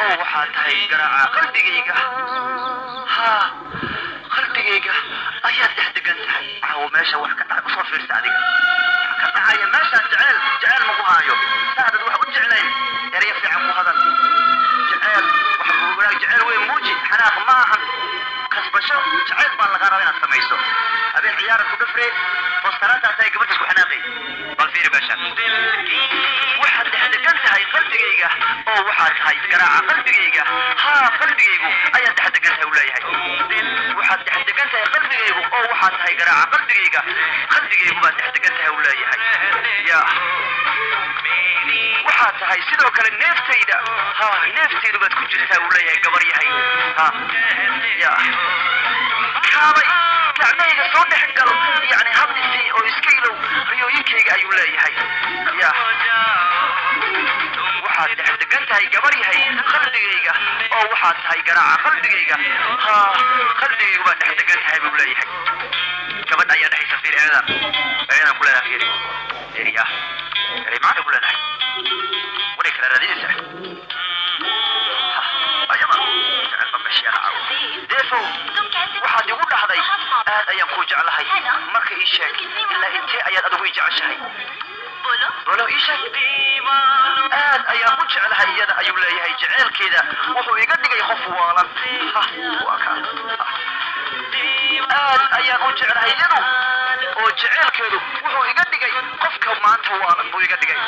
Oo waxaa tahay garaaca qalbigayga. Haa, qalbigayga ayaad dhex degan tahay. Caawo meesha wax ka dhacay usoo fiirsa adiga. Wax ka dhacaya meeshaan jeceel, jeceel maku haayo. Saadad wax u jeclayn, ereyo fiican ku hadal. Jeceel wax wanaag, jeceel weyn muuji. Xanaaq ma ahan kasbasho, jeceyl baa lagaa rabaa inaad samayso. Habeen ciyaarad ku dhafre fostaraantaas ay gabadhaas ku xanaaqay. Bal fiiri meeshaan, waxaad dhex degan tahay qalbigayga oo waxaad tahay garaaca qalbigayga. Haa, qalbigaygu ayaad dhex degan tahay, uu leeyahay. Waxaad dhex degan tahay qalbigaygu oo waxaad tahay garaaca qalbigayga. Qalbigaygu baad dhex degan tahay, uu leeyahay. Ya, waxaad tahay sidoo kale neeftayda. Ha, neeftaydu baad ku jirtaa, uu leeyahay, gabar yahay. Ha ya, kaalay, gacmahayga soo dhex gal, yacni habdisi oo iska ilow riyooyinkayga, ayuu leeyahay. Ya, waxaad dhex degan tahay, gabar yahay, qalbigayga oo waxaad tahay garaaca qalbigayga. Ha, qalbigaygu baad dhex degan tahay, buu leeyahay. Gabadha ayaa dhexaysa. Fiiri eedan, eedan ku leedahay. Fiiri, fiiri ah, erey macana ku leedahay, waray kala raadinaysaa. Ayaba jecel ba meesha caawa. Deefow, waxaad igu dhahday aad ayaan kuu jeclahay. Marka ii sheeg, ilaa intee ayaad adigu ii jeceshahay? Bolo, ii sheeg. Aad ayaan u jeclahay iyada, ayuu leeyahay. Jeceelkeeda wuxuu iga dhigay qof waalan. Ha, waa kaa. Aad ayaan u jeclahay iyadu oo jeceelkeedu wuxuu iga dhigay qofka maanta waalan buu iga dhigay.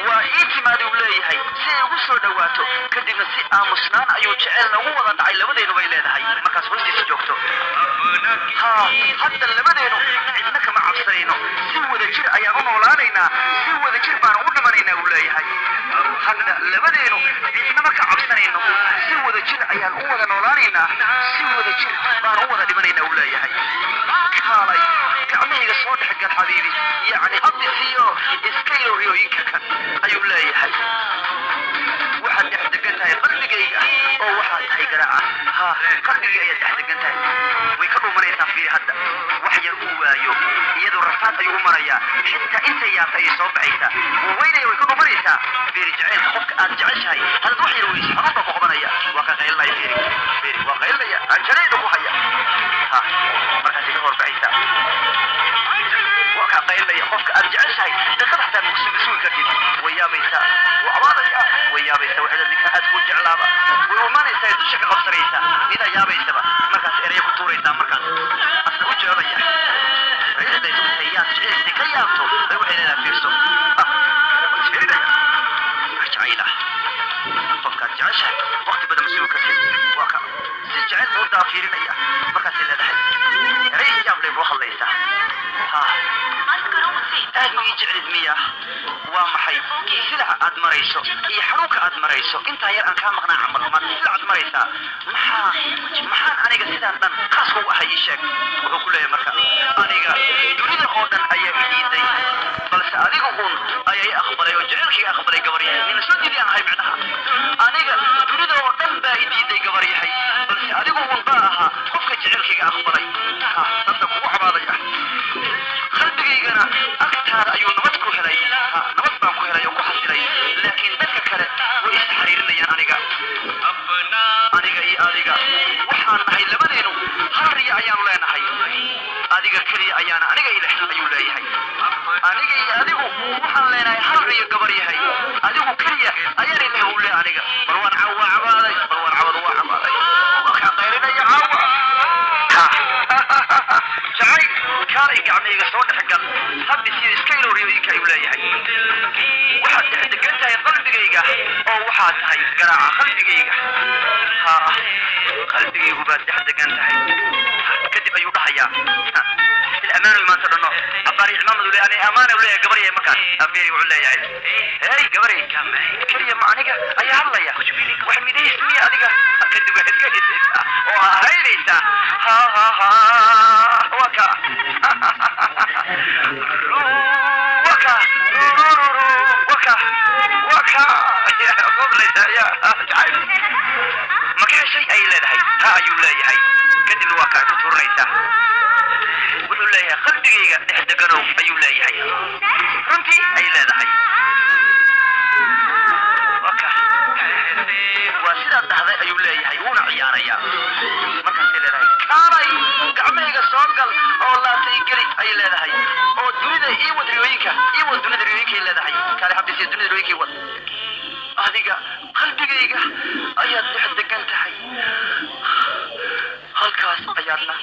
Waa ii timaadi, uu leeyahay, si ay ugu soo dhowaato. Kadibna si aamusnaan ayuu jeceel noogu wada dhacay labadeenu, bay leedahay, markaas hoostiisa joogto. Ha, hadda labadeenu cidna kama cabsanayno. Si wada jir ayaan u noolaanaynaa, si wada jir baan u dhimanaynaa, uu leeyahay. Hadda labadeenu cidnama ka cabsanayno, si wada jir ayaan u wada noolaanaynaa, si wada jir baan u wada dhimanaynaa, uu leeyahay. Kaalay, gacmahayga soo dhexgal, xabiibi, yacni habdisiyo iska ilow riyooyinka kan, ayuu leeyahay. Waxaad dhex degan tahay qalbigayga oo waxaad tahay garaaca. Ha, qalbigayga ayaad dhex degan tahay. Way ka dhuumanaysaa. Fiiri hadda, wax yar uu waayo iyadoo rafaad ayuu u marayaa. Xitaa intay yaabta ayay soo baxaysaa. Wuu weynaya, way ka dhuumanaysaa. Fiiri, jacaylka qofka aad jeceshahay haddaad wax yar weyso, xanuun baa ku qabanaya. Waa ka qaylinaya. Fiiri, fiiri, waa qaylinaya, canjareeda ku haya. Ha, markaasay ka horbaxaysaa. Waa kaa qaylinaya. Qofka aad jeceshahay daqiiqad xataa ma sugi kartid. Way yaabaysaa, wuu cabaadaya, way yaabaysaa. Waxay leedahay, ninkan aad ku jeclaaba. Way imaanaysaa, dusha ka qabsanaysaa, idaa yaabaysaba. Markaas eraya ku tuuraysaa, markaas asna u jeedaya. Jeceelkay ka yaabto bay waxay leedahay, fiirso. Ah, waa isfiirinaya. Wax jacayl ah, qofkaad jeceshahay waqti badan ma sugi kartid. Waa ka si jecel buu daa fiirinaya. Markaasay leedahay, erey yaab lay kula hadlaysaa. Ha, aad ma ii jeclid miya? Waa maxay silaca aad marayso iyo xanuunka aad marayso intaa yar aan kaa maqnaa camal? Maad silacaad maraysaa? Maxaa, maxaan aniga sidaan dhan khaas kugu ahay? Ii sheeg. Wuxuu ku leeyahay marka, aniga dunida oo dhan ayaa i diiday, balse adiga uun ayaa i aqbalay oo jecelkayga aqbalay, gabar yahay. Nina soo diiday aan ahay micnaha. Aniga dunida oo dhan baa i diiday, gabar yahay, balse adigu uun baa ahaa qofka jecelkayga aqbalay. Ha, saasaan kugu cabaadaya. Qalbigaygana agtaada ayuu nabad ku helay. Ha, nabad baan ku helay oo ku xasilay, laakiin dadka kale way isxariirinayaan. Aniga, aniga iyo adiga waxaan nahay labadeenu hal riya ayaanu leenahay. Adiga keliya ayaana aniga ileh, ayuu leeyahay. Aniga iyo adigu waxaan leenahay hal riyo, gabar yahay. Adigu keliya ayaan ileh, uu leeyahay. Aniga bal waan waa cabaaday, bal waan cabad, waa cabaaday, waa kaa qaylinaya caawa. Ha, jacayl, kaalay, gacmahayga soo dhex gal, habbi siyo iska ilow riyooyinka, ayuu leeyahay. Waxaad dhex degan tahay qalbigayga oo waxaad tahay garaaca qalbigayga. Ha, qalbigaygu baad dhex degan tahay. Kadib ayuu dhahayaa, sil amaanu maanta dhanno abbaari cimaamadu leeyahay, amaana leeyahay, gabar yahay. Markaas abeeri wuxuu leeyahay, hey gabaray, keliya ma aniga ayaa hadlaya? Wax midayis miya adiga? Kadib waa iska hesaysaa oo hahaynaysaa. Ha ha ha, waa ka, waa ka, waa ka, waa ka qodlaysaa. Ya jacayl, ma ka heshay, ayay leedahay. Ha, ayuu leeyahay. Kadibna waa kaa ku tuuranaysaa. Wuxuu leeyahay, qalbigayga dhex deganow, ayuu leeyahay. Runtii, ay leedahay. Waa ka. ciyaaraya. Markaasay leedahay, "Kaalay, gacmahayga soo gal oo laabtay geli," ayay leedahay, "oo dunida ii wad, riyooyinka ii wad, dunida riyooyinkay," leedahay. "Kaale xabdisiya, dunida riyooyinka ii wad. Adiga qalbigayga ayaad dhex degan tahay, halkaas ayaadna